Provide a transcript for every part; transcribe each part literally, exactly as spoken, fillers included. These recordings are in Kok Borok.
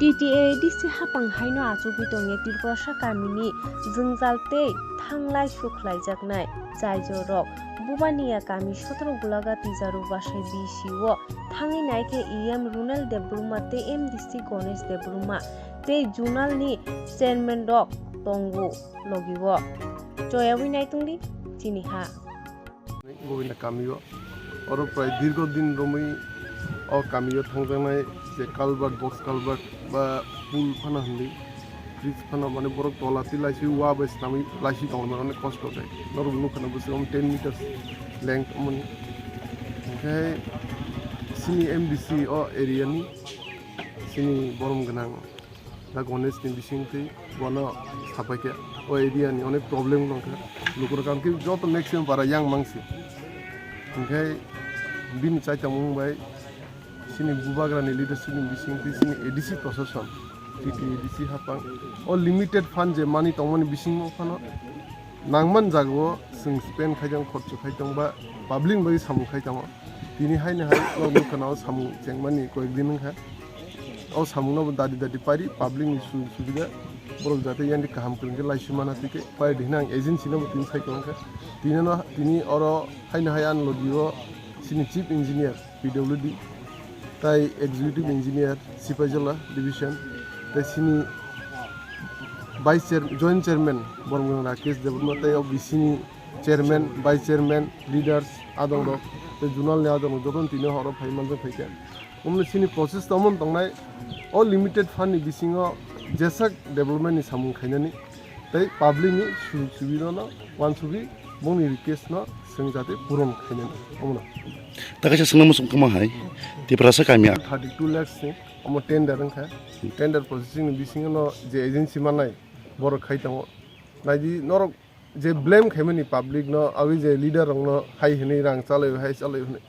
T T A D C hapang haino achugwi tongya Tiprasa kamini jwngjal tei thanglai sukhlaijaknai chaijorrok. Bubaniya kami sotro Gulaga Tijaru Bwsai B C o thangwi naikhe E M Runel Debbarma tei M D C Ganesh Debbarma tei Zonal ni chairman rok tongo logi o. Choyawi naitongdi chini ha. Bubaniya kami o. Oro prai dirgo din romwi o kami o thangjaknai je culvert, box culvert ba pool phano hinwi, bridge phano mane borok tola twi laisi wa bai swnamwi laisi tongo mane onek kosto khe. Norok nukha na bwswk ten meters length omoni. Hinkhe chini M D C o area ni chini borom gwnang da Ganesh ni bising twi bono sapai khe o area ni onek problem wngkha. Lukurok ang khe joto maximum para yang mangsi. Hinkhe bini chaitangmung bai chini bubagrani leadership ni bising twi chini A D C proshashan, T T A D C hapang o limited fund je mani tongmani bisingo phano nangman jagao chwng spend khai tong, khorcho khai tong ba public ni bagwi samung khai tongo. Tini haino hai o nukha na o samung chengmani koyek din wngkha. O samung no bo dadi dadi pari public ni sujog subida borok jate yani kaham kwrwng khe laisi mana twi khe pari di hinwi ang agency no bo tini sai kwrwng kha. Tini no, tini oro haino hai ani logi o chini chief engineer P W D, tai executive engineer Sipaijala division, tai chini vice chair, joint chairman Boromgwrang Rakesh Debbarma, tai o B C ni chairman, vice chairman, leaders, adongrok, tai zonal ni adongrok jotono tini horo phai manjak phaikha. Omoni chini process tongmani tongnai, o limited fund ni bisingo jesak development ni samung khainani, tei public ni sujog subida no wansugwi bongni request no chwng jate puron khainani omono. Ta kaisa swngna muchung kama hai, Tiprasa kami a- thirty two lakhs ni omo tender wngkha. Tender processing ni bisingo no je agency manai borok khai tongo. Naidi norok je blame khaimani public no, aboni je leader rok no hai hinwi rang chalai hai chalai hinwi.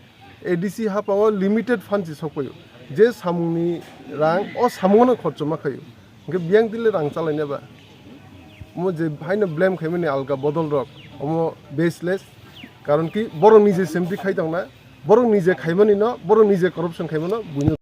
A D C hapango limited fund se sokpaio. Je samungni rang o samungo no khorchoma khaio. Hinkhe biyang tile rang chalaina ba. Omo je haino blame khaimani alka bodol rok, omo baseless. Karon ki borok nije semti khai tongna, borok nije khaimani no, borok nije corruption khaimano buino